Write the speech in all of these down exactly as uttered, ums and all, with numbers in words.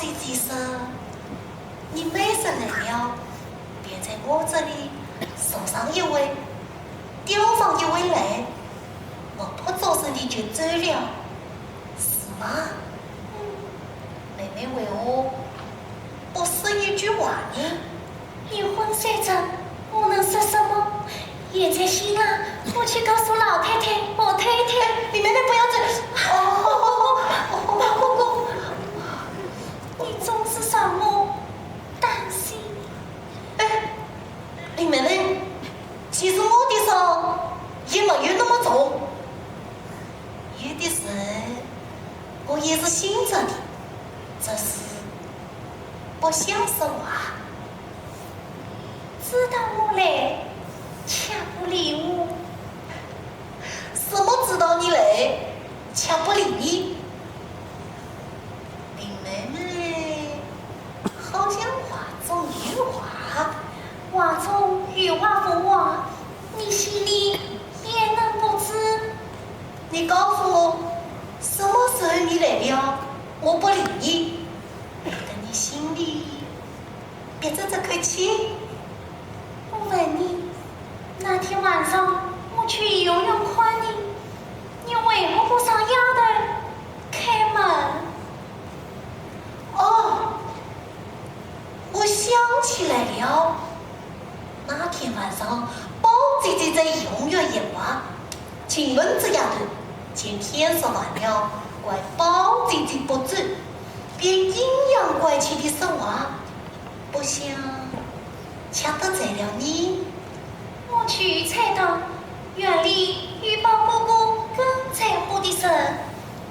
姐姐说，你妹子来了，便在我这里送上一位，调上一位来，我不作声的就走了，是吗？妹妹为何不说一句话呢？ 你昏睡着，我能说什么？现在醒了，我去告诉老太太、婆太太。哎，你妹妹不要这……哦，宝哥哥，你总是让我担心。哎，林妹妹，其实我的伤也没有那么重，有的时候我也是醒着的，只是不想说话。 知道我来，却不理我。什么知道你来，却不理你？林妹妹，好像话中有话。话中有话无话，你心里也能不知。你告诉我，什么时候你来了，我不理你，免得你心里 憋着这口气。我问你，那天晚上我去游泳馆里，你为何不让丫头开门？哦，我想起来了，那天晚上，宝姐姐在游泳馆游泳， 请问这丫头，见天色晚了，怪宝姐姐不走，便阴阳怪气地说话，不想却得罪了你。我就猜到，园里有宝哥哥更在乎的人，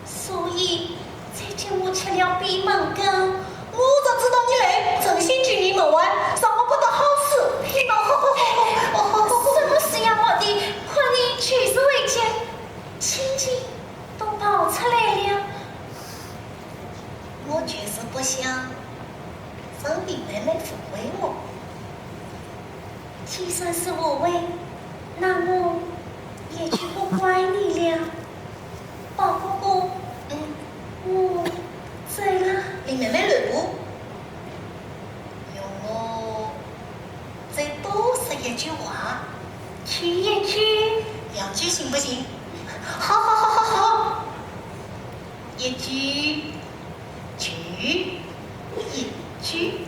所以 才叫我吃了闭门羹。我早知道你来，存心拒你门外，让我不得好死。什么死呀活的，看你就是为奸，青筋都暴出来了。我就是不想让林妹妹误会我。既然是误会，那我也就不怪你了。 宝哥哥，嗯，我走了。林妹妹留步，容我再多说一句话。去也去。两句行不行？好，好，好，好，好。一句，句，一句。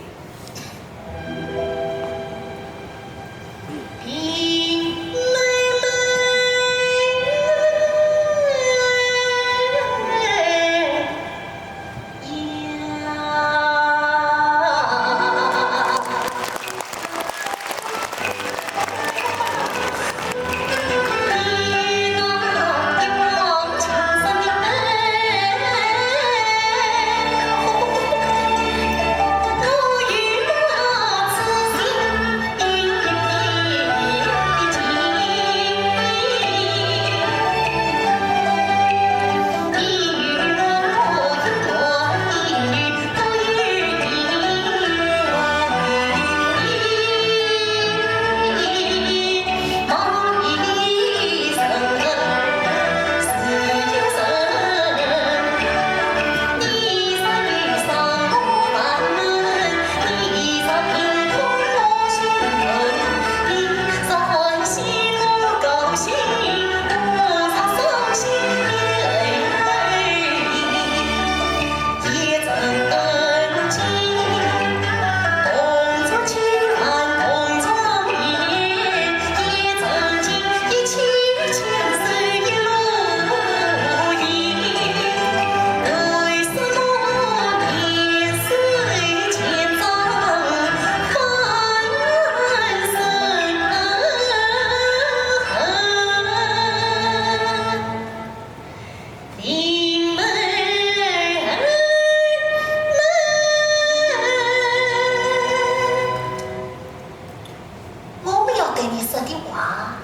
我们要对你说的话，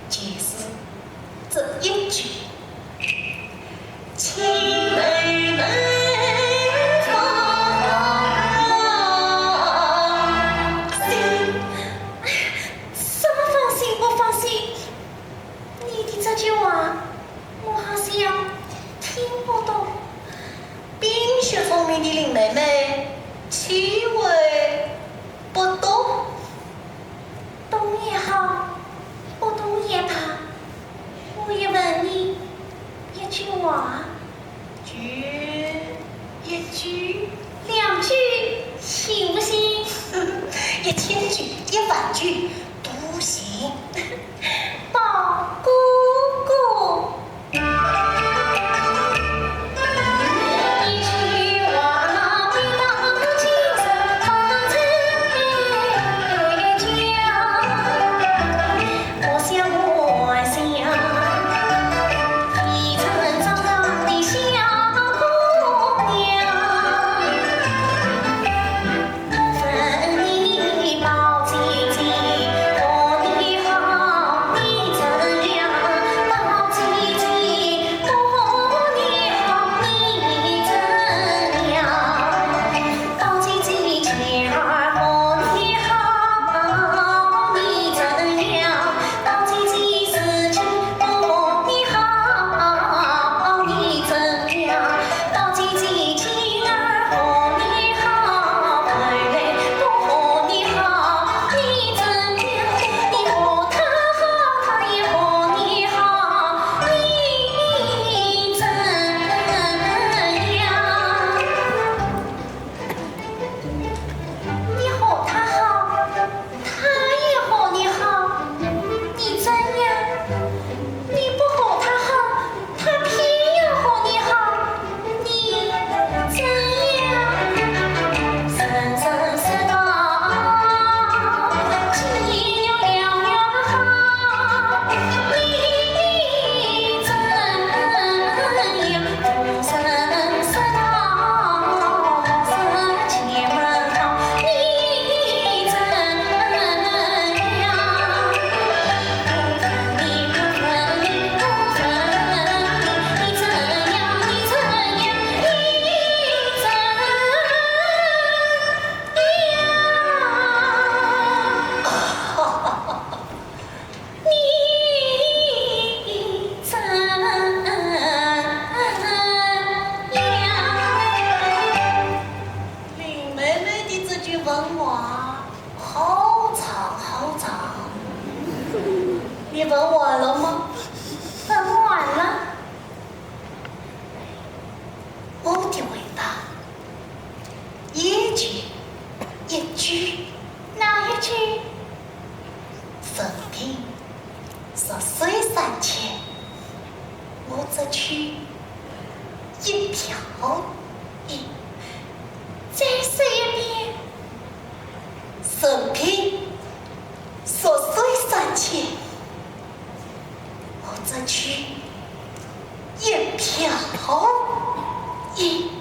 就是这一句。请妹妹放心。什么放心不放心？你的这句话，我好像听不懂。冰雪学聪明的林妹妹，趣味不多。懂也好，不懂也罢，我也问你一句话。句，一句，两句，行不行？一千句，一万句，都行。宝哥哥。你和他好，他也和你好，你怎样？你不和他好，他偏要和你好，你怎样？林妹妹的这句问话好长好长，你问完了吗？问完了。我的回答，一句一句。哪一句？ 生平十岁三千，我只取一瓢饮。再说一遍。生平十岁三千，我只取一瓢饮。